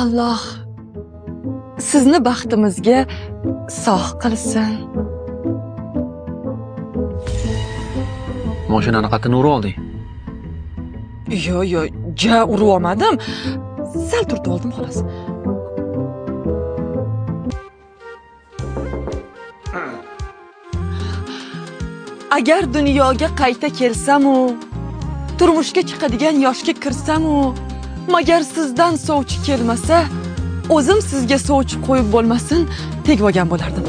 Alloh sizni baxtimizga sog' qilsin. Mashinani qayerdan urib olding? Yo, yo, ja urib olmadim. Sal turtib oldim xolos. Agar dunyoga qayta kelsam-u, turmushga chiqadigan yoshga kirsam-u, magar sizdan sovchi kelmasa, o'zim sizga sovchi qo'yib bo'lmasin, tegib olgan bo'lardim.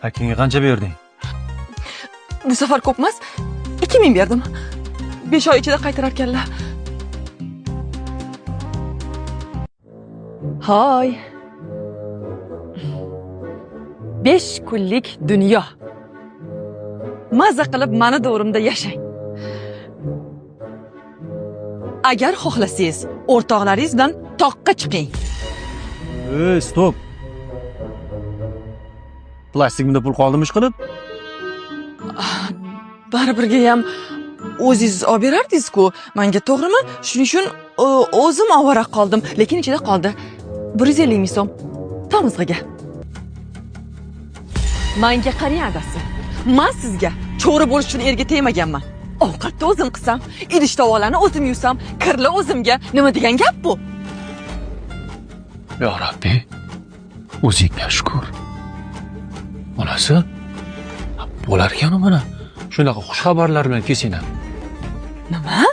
Akinga qancha berding? Bu safar ko'p emas, 2000 berdim. 5 oy ichida qaytararkanlar. Hoy. 5 kunlik dunyo. Maza qilib mani davrimda yashang. Agar xohlasangiz, o'rtoqlaringiz bilan toqqa chiqing. Ey, stop. Plastikda pul qoldimi ish qilib? Baribirga ham o'zingiz olib berardingiz-ku menga, to'g'rimi? Shuning uchun o'zim ovora qoldim, lekin ichida qoldi. 150 ming so'm tomizg'iga. Menga qarang adasi. Men sizga cho'ri bo'lish uchun erga tegmaganman. Ovqatni o'zim qilsam, idish tovoqlarni o'zim yuvsam, kirli o'zimga. Nima degan gap bu? Ya Rabbi, o'zingga shukr. Onasi, bo'lar ekan mana. Shunaqa xush xabarlar bilan kelsang. Nima?